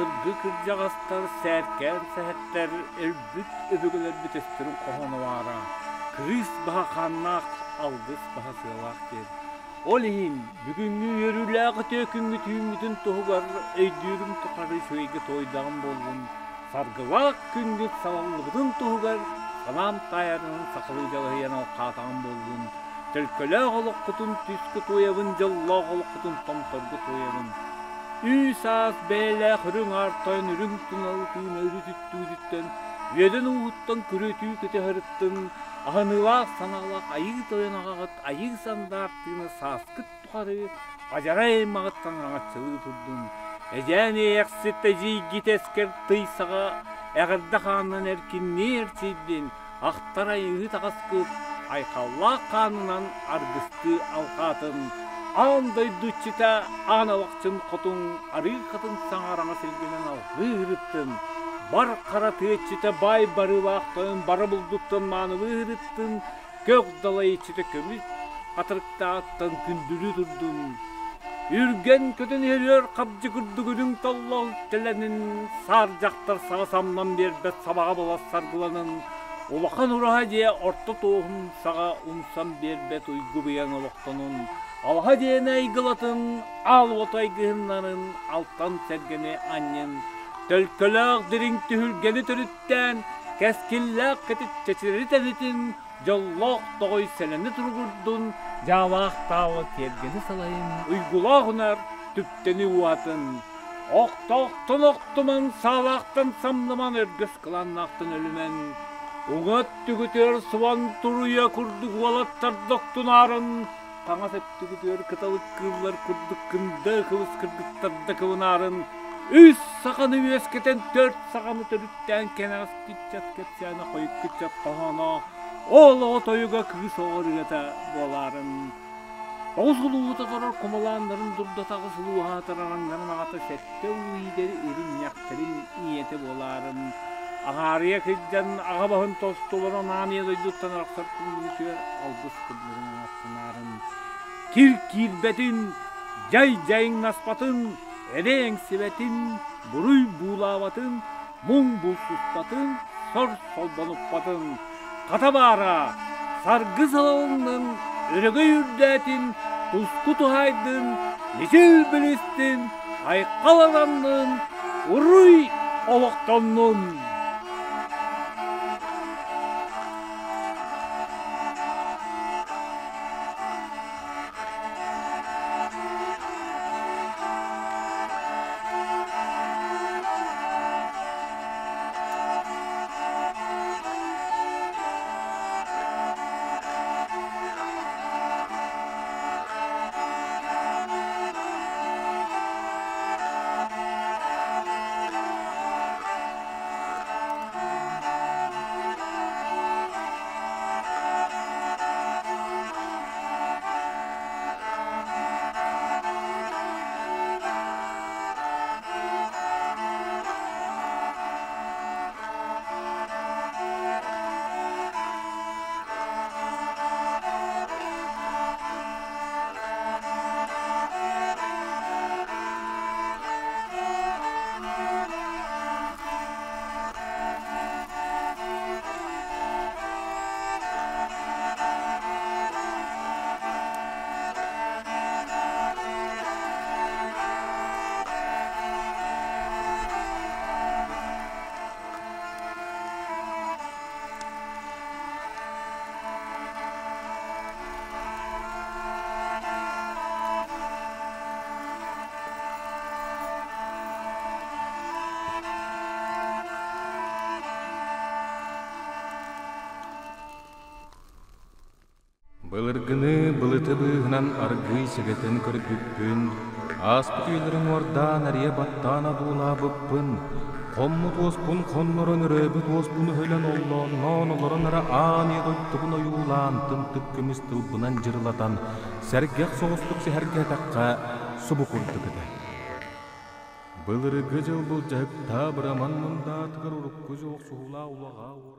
Былыргы кырдьаҕастар сээркээн сэһэттэр өлбүт өбүгэлэрбит өстөрүн хоһооно баара: «Кырыыс баһа хааннаах, алгыс баһа сыалаах» диэн. Ол иһин бүгүҥҥү үөрүүлээх үтүө күҥҥүт үүммүтүн туһугар өйдүүрүм тухары үчүгэйгэ туойдаҕым буоллун, саргылаах күҥҥүт салаллыбытын туһугар санаам таайарынан сахалыы дьалыһыйан алхаатаҕым буоллун, төлкөлөөх олоххутун түскэ туойабын, дьоллоох олоххутун томторго туойабын. Үс-аас бэйэлээх үрүҥ аар тойон үрүҥ туналы тыына үрүтүттүүтүттэн, үөдэн ууһуттан күрүөтүү көтөһөрүттэн, аһыныылаах санаалаах айыы тойон аҕаҕыт айыы сандаар тыына сааскыт тухары адьарай аймаҕыттан араҥаччылыы турдун. Эдьээн иэйэхсит эдьиийгит эскэр тый саҕа эҕэрдэ хаанынан эркиннии эрчийдин, ахтар айыыһыт аҕаскыт айхаллаах хаанынан аргыстыы алҕаатын, аан дойду иччитэ аан алахчын хотун арыы хатын саҥараҥа силгинэн алҕыы ыһырыттын, бар хара тыа иччитэ баай барыылаах тойон бара булдуттан маанылыы ыһырыттын, көх далай иччитэ көмүс хатырыктааҕыттан күндүлүү турдун. Үргэн көтөн иһэр үөр хабдьы курдук үрүҥ толлоох үктэлэнин, саар дьахтар саҕа самнан биэрбэт сабаҕа була саргыланын, улахан ураһа дьиэ орто туоһун саҕа умсан биэрбэт уйгу быйаҥ олохтонун, алаһа дьиэни айгылатын, аал уоту айгыһыннарын, алтан сэргэни анньын, төлкөлөөх дириҥ түһүлгэни төрүттээн, кэскиллээх кэтит чэчири тэнитин, дьоллоох тоҕой сэлэни туругурдун, дьаалаах таала тиэргэни салайын, уйгулаах унар түптэни уһатын, охтоохтон охтуман, саалаахтан самныман, өргөс кылааннаахтан өлүмэн, уҥа өттүгүтүгэр суон туруйа курдук уолаттар доктунаарын, таҥас өттүгүтүгэр кыталык кыыллар курдук кында кыбыс кыргыттарда кыбынаарын, үс саханы үөскэтэн төрт саханы төрүттээн кэнэҕэс кыччат кэпсээнэ хойут кыччат хоһооно ол оҕо тойуга кыыс оҕо ырыата буолаарын Оҕус улууһу тоторор кумалааннарын дурдата аҕыс улууһаатар араҥнарын аҕата сэттэ улуу иидэри ирин-ньэхтэрин ийэтэ буолаарын аҕаарыйа кырдьан аҕа баһын тостуларын аан ийэ дойдуттан арахсар күҥҥүтүгэр алгыс тылларын ааттанаарын кир киирбэтин дьай дьайыҥнаспатын эрэй эҥсибэтин буруй буулаабатын муҥ булсуспатын, сор солбонуппатын, хата баара, саргы салалыннын, өрөгөй үрдээтин, туску туһаайдын, мичил билистин, айхал ананнын, уруй олохтоннун! Былыргыны былыты быыһынан аргыый сэгэтэн көрбүппүн, ааспыт үйэлэри уҥуордаан эрийэ баттаан одуулаабыппын, хоммут уоспун хоннорон өрөөбүт уоспун өһүлэн оллоонноон олорон эрэ аан ийэ дойдубун ойуулаан тымтык көмүс тылбынан дьырылатан сэргэх соҕустук сэһэргээтэххэ субу курдук этэ. Былыргы дьыл былдьаһыктаах быраман мундаатыгар урукку дьыл охсуһуулаах улаҕаа уорҕа